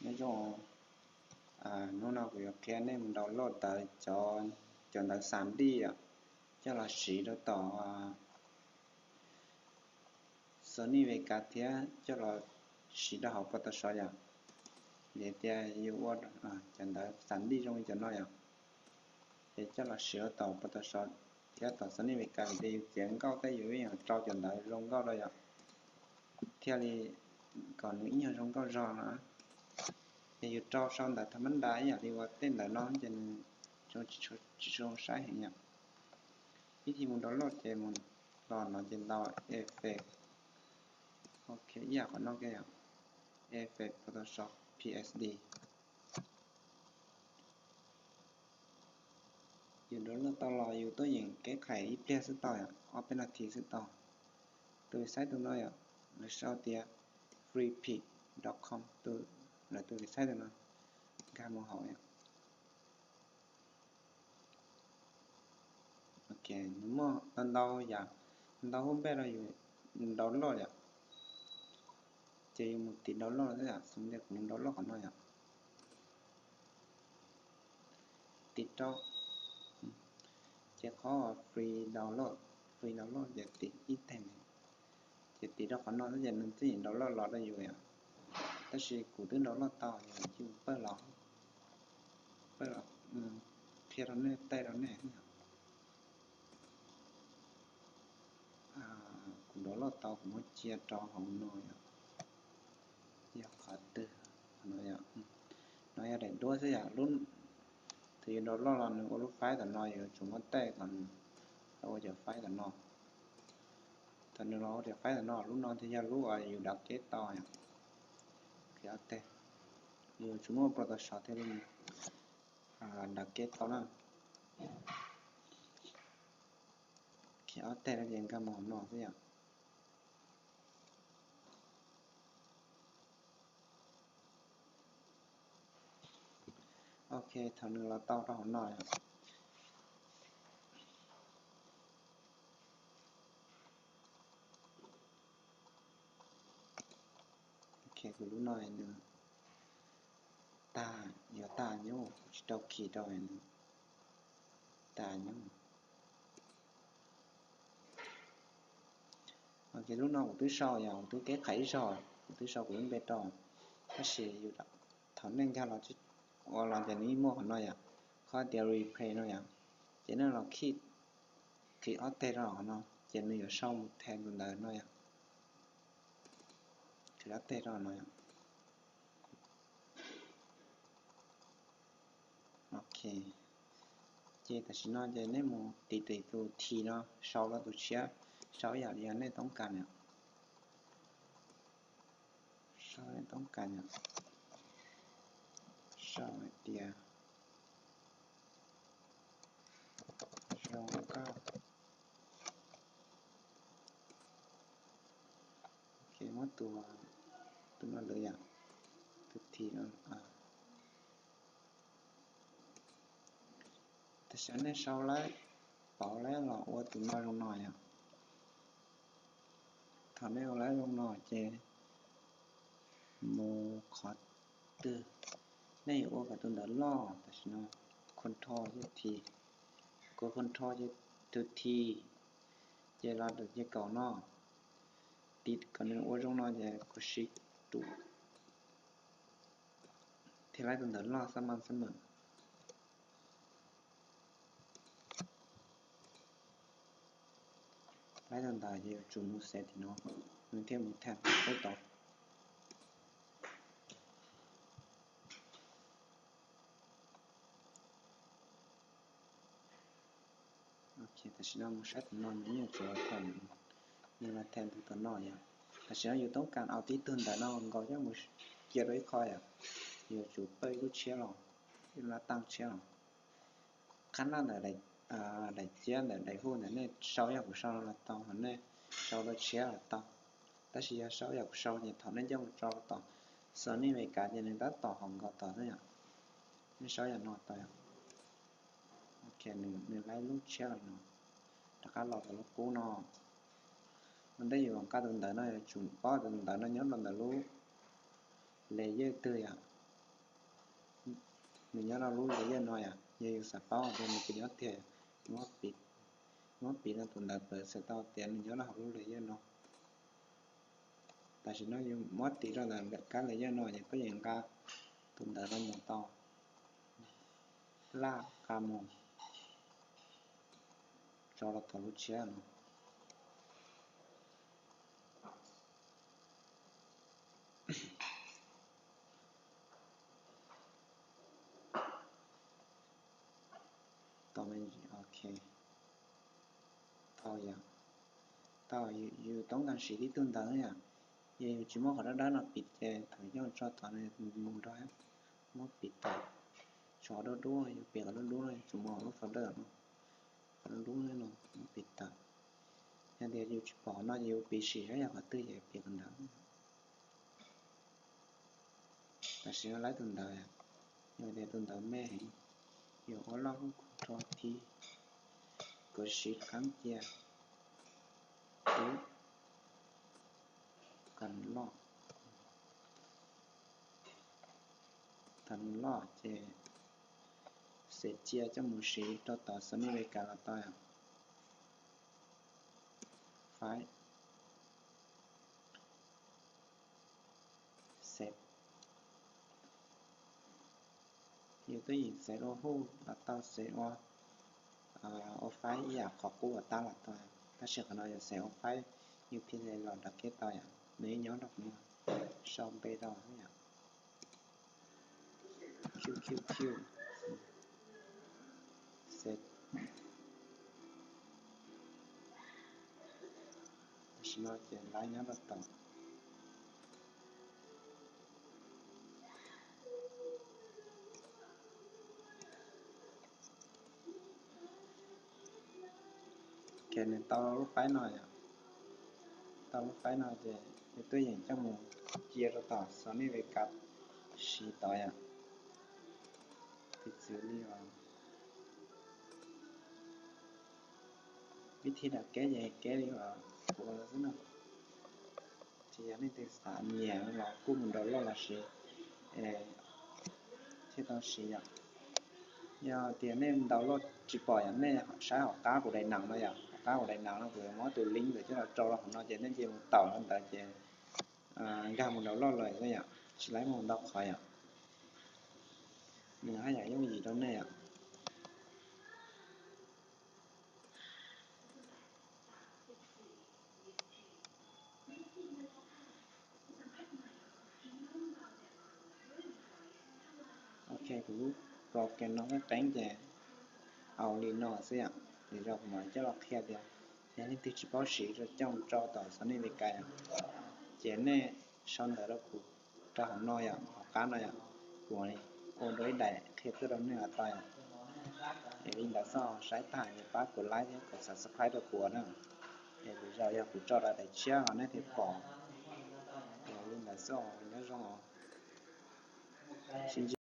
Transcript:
Nyob zoo, hnub no kuv yuav qhia nej mus download ntawv, cov ntawv xam dij yom, coj los siv rau tom Sony Vegas thiab coj los siv rau hauv Photoshop yom. Vim tias yus ua cov ntawv xam dij zoo li cov no yom, ces coj los siv rau tom Photoshop thiab tom Sony Vegas vim tias yus txiav nkauj tej yus yeej yuav rau cov ntawv zoo nkauj rau yom, thiaj li kom nws ib nyuag zoo nkauj zog no. Ces yus rau sau ntawv tham mab nra ib yam li ua tej ntawv no ces nws tsis zoo saib heev yom. Ib thim mus download ces mus los no ces ntaus effect, ok, ib yam qhov no ke yom, effect Photoshop P S D. Yus download tau los yus tuaj yeem kev khais ib pliag xwb tau yom, ob peb nas this xwb tau. Tus website tus no yom, lawv sau tias freepik dot com, lawv tus website tus no, nkag mus hauv yom. Ok, nws muaj ntau ntau yam, ntau hub npej rau yus download yom. Ces yus mus tiv download xwb yom, xws li kuv mus download qhov no yom. Tiv rau, ces qhov free download, free download ces tiv ib teg, ces tiv rau qhov no xwb ces nws txij download los rau yus yom. Tab sis kuv twb download tau, yus cia li pawj los, pawj los qhia rau nej, tej rau nej. Kuv download tau kuv muab cia rau hauv no yom. Yog qhov twg? No yog daim duab xwb yom. Thaum yus download los nws ua lub file tom no, yus yuav tsum muab tej kom nws los ua cov file tom no. Thaum nws los ua cov file tom no, lub no thiaj yog lub uas yus download tau yom. Qhia ob teg, yus yuav tsum muaj Photoshop thiaj li download tau na. Qhia ob teg no ces nkag mus hauv no xwb yom. Ok, thaum nws los tau rau hauv no yom. Ok, kuv lub no nws tag, yuav tag nyuj, kuv tsis rau khi rau nws tag nyuj. Ok, lub no kuv twb sau yom, kuv twb kev khais ib zaug, kuv twb sau kuv lub npe rau. Tab sis thaum nej nkag los ua los ces nws yeej muaj qhov no yom, qhov tias replay no yom. Ces nej los khi, khi ob teg rau qhov no ces nws yuav sau mus tag tus ntawv no yom. Khi ob teg rau no yom. Ok, ces tam sim no ces nej mus tiv tus T no sau rau tus tshiab, sau ib yam li yog nej toob kas yom. Sau nej toob kas yom. Sau hais tias zoo nkauj. Ok, muab tus, tus no lawm yom, tus T no. Tam sim no nej sau lawm, pauv lawm los ua tus no zoo no yom. Thaum nej ua lawm zoo no ces mus qhov twg nej yuav ua kom tus ntawv loj, tam sim no control thiab T, kuv control ces tus T, ces los rau ces kaum no, tiv kom nws ua zoo no ces kuv shift rub thiab laib tus ntawv loj xab mas xab mas. Laib tau ntawd ces yuav tsum mus xav tim no, nws thiaj mus tag peb tau. Ok, tam sim no mus saib tus no nws yeej tsuas tag, nws los tag tus tom no yom. Tam sim no yus toob kas au tib tug ntawv no nkaus coj mus cia rau ib qho yom, yuav tsum pawj ib lub tshiab los, ib lub lab taaj tshiab los. Qhab naj ntawm daim ciab ntawm daim hu ntawm nej sau yog kuv sau no los tau, ho nej sau dua tshiab los tau. Tab sis yog sau yog kuv sau ces thaum nej coj mus tso tom Sony Vegas ces nws tab tom haum nkaus tod xwb yom. Nej sau yam no tau yom. Ok, nws laib lub tshiab los no, rov qab los tom lub qub no. Ua ntej yus nqa tus ntawv no yuav tsum paub tus ntawv no nyob rau ntawm lub layer twg yom. Nws nyob rau lub layer no yom, yog yus xav paub tias nws puas nyob tiag, muab piv rau tus ntawd pab xam tau tias nws nyob rau hauv lub layer no. Tam sim no yus muab tiv rau ntawm kab layer no ces koj yeej nqa tus ntawd los mus tau, laj nqa mus tso rau tom lub tshiab no. Tau me ntsis, ok. Tau yom. Tau, yus toob kas siv tib tug ntawd yom. Yog yus tsis muab qhov dawb dawb no piv ces thaum yus tso tod nws mus nrog muab piv tawm. Tshuav duab duab, yus piv qhov duab duab no, yus tsum mus lub folder no, qhov duab duab no muab piv tawm. Yog tias yus tsis pom qhov no ces yus piv sim saib yog qhov twg ces piv qhov ntawd. Tam sim no laib tus ntawd, yog tias tus ntawd me heev, yus ua loj kuj rho thib, kov siv qab cia, tub, kom nws loj. Thaum nws loj ces xev cia coj mus siv rau tom Sony Vegas los tau yom. Faib, xev, yus twb yeej xev ua huj los tau, xev ua, ua faib ib yam qhov qub uas tab los tau, tab sis qhov no yus xev ua faib, yus thiaj li los nrog kev tau yom. Nws yeej nyob rau qhov no, sau npe rau yom. Q Q Q. Xev. Tam sim no ces laib nyob rau tom. Ces nws tau lub faib no yom. Tau lub faib no ces yus twb yeej coj mus cia rau tom Sony Vegas siv tod yom. Piv txwv li os, vib thib daws kev ces kev li uas kuv ua xwb na. Ces yog leej twg xav nyiam los kuj mus download los siv thiaj tau siv yom. Yog tias nej download tsis pom yom, nej saib hauv qab kuv daim nees no yom, hauv qab kuv daim nees no kuv yuav muab tus link ntawd coj los rau rau hauv no ces nej cia mus taum rau ntawd ces nkag mus download lawm xwb yom, tsis laib mus ntau qhov yom. Nws haj yam yooj yim rau nej yom. Ok, kuv lub program no qeeb qeeb ces au li no xwb yom. Lwm zaus kuv mam coj los qhia tias yog leej twg tsis paub siv rau coj mus rau tom Sony Vegas yom, ces nej sau ntawv rau kuv rau hauv no yom, hauv qab no yom, kuv ua dua ib daim qhia tuaj rau nej los tau yom. Es li ntawd xwb, saib tag ces pab kuv like thiab kuv subscribe rau kuv na. Es lwm zaus yog kuv tso daim tshiab los nej thiaj pom. Es li ntawd xwb, nyob zoo os. Sib ntsib.